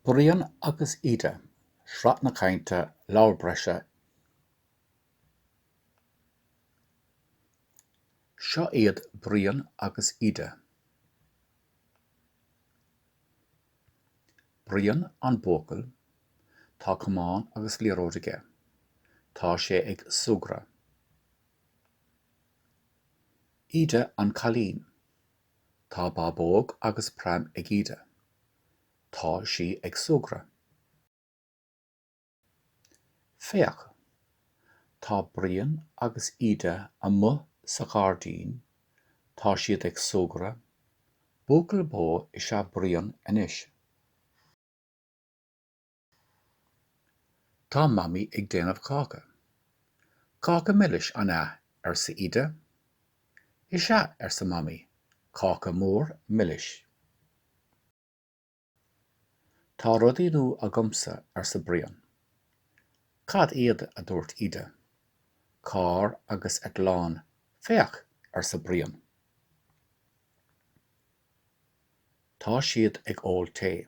Brian agus Íde, Sraith na Cainte, Leabhar Breise Seo iad Brian agus Íde. Brian an buachaill, tá camán agus liathróid aige. Tá sé ag súgradh. Íde an cailín. Tá bábóg agus pram ag Íde. Tá sí ag súgradh. Féach! Tá Brian agus Íde amuigh sa ghairdín, tá siad ag súgradh, buachaill bó is ea Brian anois. Tá Mamaí ag déanamh cáca. Cáca milis, an ea? arsa Íde. Is ea, arsa Mamaí, cáca mór milis. Tá rudaí nua agamsa, arsa Brian. Cad iad? a dúirt Íde. Carr agus eitleán, féach, arsa Brian. Tá siad ag ól tae.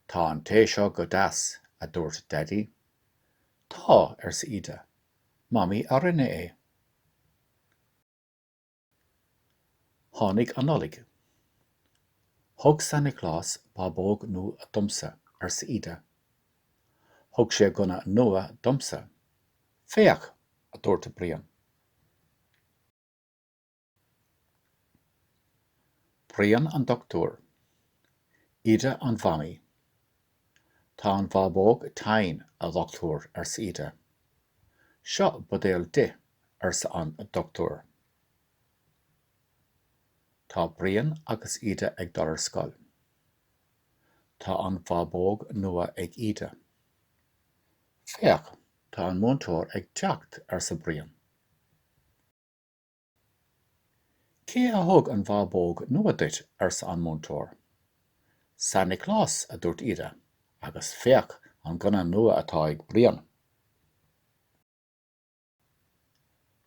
Tá an tae seo go deas, a dúirt Daidí. Tá, arsa Íde. Mamaí a rinne é. Tháinig an Nollaig. Thug San Nioclás bábóg nua domsa, arsa Íde. Thug sé gunna nua domsa. Féach, a dúirt Brian. Brian an dochtúir. Íde an mhamaí. Tá an bhábóg tinn, a dhochtúir, arsa Íde. Seo buidéal di, arsa an dochtúir. Tá Brian agus Íde ag dul ar scoil. Tá an bhábóg nua ag Íde. Féach, tá an múinteoir ag teacht, arsa Brian. Cé a thug an bhábóg nua duit? arsa an múinteoir. San Nioclás, a dúirt Íde, agus féach an gunna nua atá ag Brian.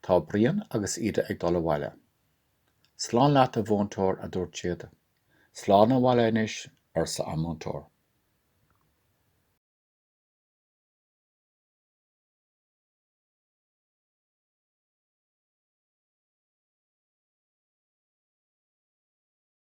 Tá Brian agus Íde ag dul abhaile. Slán leat, a mhúinteoir, a dúirt siad. Slán abhaile anois, arsa an múinteoir.